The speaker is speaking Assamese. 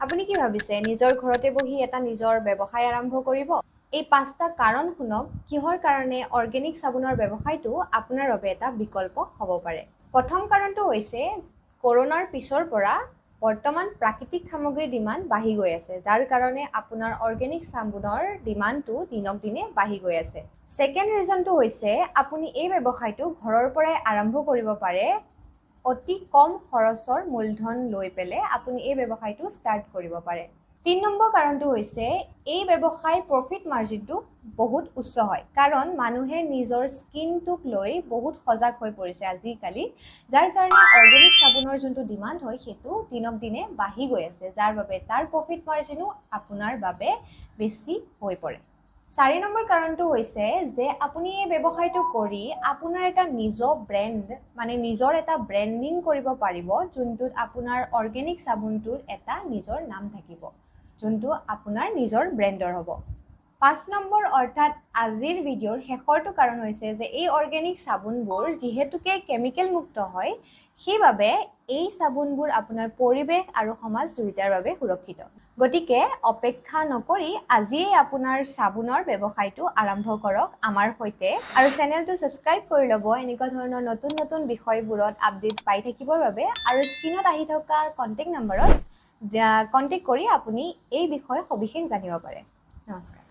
আপুনি কি ভাবিছে, নিজৰ ঘৰতে বহি এটা নিজৰ ব্যৱসায় আৰম্ভ কৰিব? এই পাঁচটা কাৰণ শুনক, কিহৰ কাৰণে অৰ্গেনিক চাবোনৰ ব্যৱসায়টো আপোনাৰ বাবে এটা বিকল্প হ'ব পাৰে। প্ৰথম কাৰণটো হৈছে, কৰোণাৰ পিছৰ পৰা বৰ্তমান প্ৰাকৃতিক সামগ্ৰীৰ ডিমাণ্ড বাঢ়ি গৈ আছে, যাৰ কাৰণে আপোনাৰ অৰ্গেনিক চাবোনৰ ডিমাণ্ডটো দিনক দিনে বাঢ়ি গৈ আছে। ছেকেণ্ড ৰিজনটো হৈছে, আপুনি এই ব্যৱসায়টো ঘৰৰ পৰাই আৰম্ভ কৰিব পাৰে। অতি কম খৰচৰ মূলধন লৈ পেলাই আপুনি এই ব্যৱসায়টো ষ্টাৰ্ট কৰিব পাৰে। 3 নম্বৰ কাৰণটো হৈছে, এই ব্যৱসায় প্ৰফিট মাৰ্জিনটো বহুত উচ্চ হয়, কাৰণ মানুহে নিজৰ স্কিনটোক লৈ বহুত সজাগ হৈ পৰিছে আজিকালি, যাৰ কাৰণে অৰ্গেনিক চাবোনৰ যোনটো ডিমাণ্ড হয়, সেইটো দিনক দিনে বাঢ়ি গৈ আছে, যাৰ বাবে তাৰ প্ৰফিট মাৰ্জিনো আপোনাৰ বাবে বেছি হৈ পৰে। 4 নম্বৰ কাৰণটো হৈছে যে আপুনি এই ব্যৱসায়টো কৰি আপোনাৰ এটা নিজৰ ব্ৰেণ্ড, মানে নিজৰ এটা ব্ৰেণ্ডিং কৰিব পাৰিব, যোনটোত আপোনাৰ অৰ্গেনিক চাবোনটোৰ এটা নিজৰ নাম থাকিব, যোনটো আপোনাৰ নিজৰ ব্ৰেণ্ডৰ হ'ব। 5 নম্বৰ, অৰ্থাৎ আজিৰ ভিডিঅ'ৰ শেষৰটো কাৰণ হৈছে যে এই অৰ্গেনিক চাবোনবোৰ যিহেতুকে কেমিকেল মুক্ত হয়, সেইবাবে এই চাবোনবোৰ আপোনাৰ পৰিৱেশ আৰু সমাজ দুয়োটাৰ বাবে সুৰক্ষিত। গতিকে অপেক্ষা নকৰি আজিয়েই আপোনাৰ চাবোনৰ ব্যৱসায়টো আৰম্ভ কৰক আমাৰ সৈতে আৰু চেনেলটো ছাবস্ক্ৰাইব কৰি ল'ব এনেকুৱা ধৰণৰ নতুন নতুন বিষয়বোৰত আপডেট পাই থাকিবৰ বাবে। আৰু স্ক্ৰীণত আহি থকা কণ্টেক্ট নম্বৰত কণ্টেক্ট কৰি আপুনি এই বিষয়ে সবিশেষ জানিব পাৰে। নমস্কাৰ।